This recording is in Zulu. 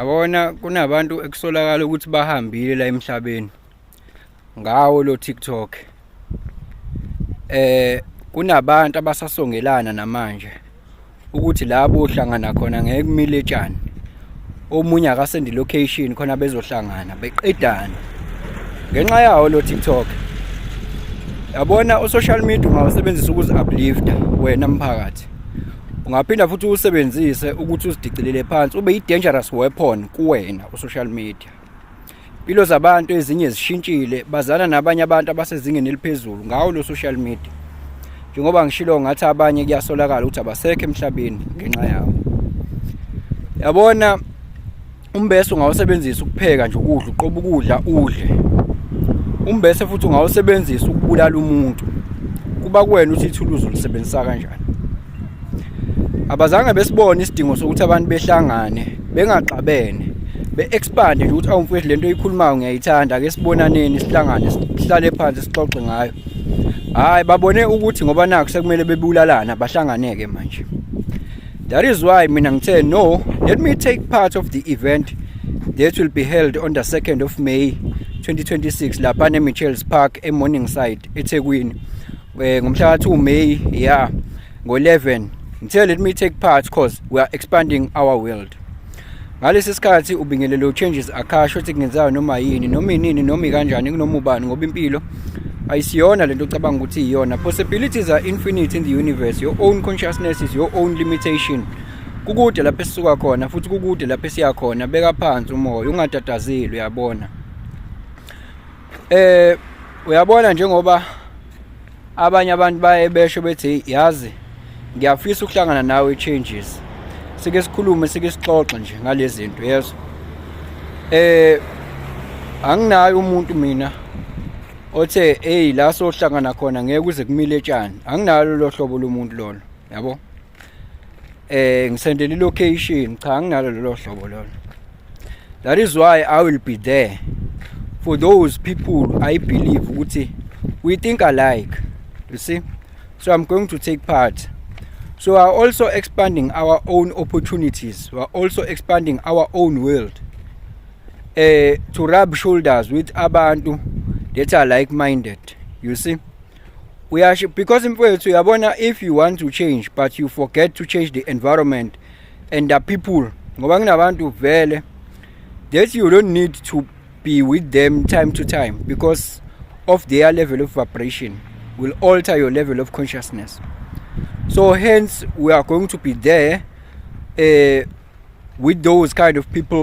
Yabona, kunabantu ekusolakala ukuthi bahambile la emhlabeni ngawo lo TikTok. Kunabantu abasasongelana namanje ukuthi labo ohlangana khona ngeke kumile tshani. Omunye akasendi location khona bezohlangana beqedana ngenxa yawo lo TikTok. Yabona, u-social media ungawusebenzisa ukuzi-uplifta wena mphakathi. Ungaphinda futhi uwusebenzise ukuthi uzidicilele phansi, ube i-dangerous weapon kuwena u-social media. Impilo zabantu ezinye zishintshile, bazana nabanye abantu abasezingeni eliphezulu ngawo lo social media. Njengoba ngishilo ngathi abanye kuyasolakala ukuthi abasekho emhlabeni ngenxa yawo. Yabona, umbese ungawusebenzisa ukupheka nje ukudla, uqoba ukudla udle. Umbese futhi ungawusebenzisa ukubulala umuntu. Kuba kuwena ukuthi ithuluzi ulisebenzisa kanjani. Abazange besibone isidingo sokuthi abantu behlangane bengaxabene, be-expande nje ukuthi, "Awu mfowethu, lento oyikhulumayo ngiyayithanda, ake sibonaneni, sihlangane, sihlale phansi, sixoxe ngayo." Hhayi, babone ukuthi ngoba nakhu sekumele bebulalana, bahlangane-ke manje. That is why mina ngithe, no, let me take part of the event that will be held on the 2nd of May 2026 lapha ne-Mitchells Park e-Morningside eThekwini, ngomhla ka-2 May, yeah, ngo-11. Ngithe let me take part 'cause we are expanding our world. Ngalesi sikhathi ubingelelo Changes akasho ukuthi kungenzeka noma yini, noma inini, noma ikanjani, kunoma ubani, ngoba impilo ayisiyona lento ocabanga ukuthi iyona. Possibilities are infinite in the universe. Your own consciousness is your own limitation. Kukude lapho esisuka khona futhi kukude lapho esiya khona. Beka phansi umoya, ungatatazeli. Uyabona, uyabona, njengoba abanye abantu baye besho bethi, "Yazi, ngiyafisa ukuhlangana nawe Changes, sike sikhulume, sike sixoxe nje ngalezi zinto." Yezo, anginayo umuntu mina othe, "Hey, la sohlangana khona ngeke kuze kumile tshani." Anginalo lo hlobo lomuntu lolo, yabo. Ngisendele location, cha, anginalo lolo hlobo lolo. That is why I will be there for those people I believe ukuthi we think alike, you see. So I'm going to take part. So we are also expanding our own opportunities, we are also expanding our own world to rub shoulders with abantu that are like minded, you see. Uyasho because mfowethu, uyabona, if you want to change but you forget to change the environment and the people, ngoba kunabantu vele that you don't need to be with them time to time because of their level of vibration will alter your level of consciousness. So hence we are going to be there with those kind of people.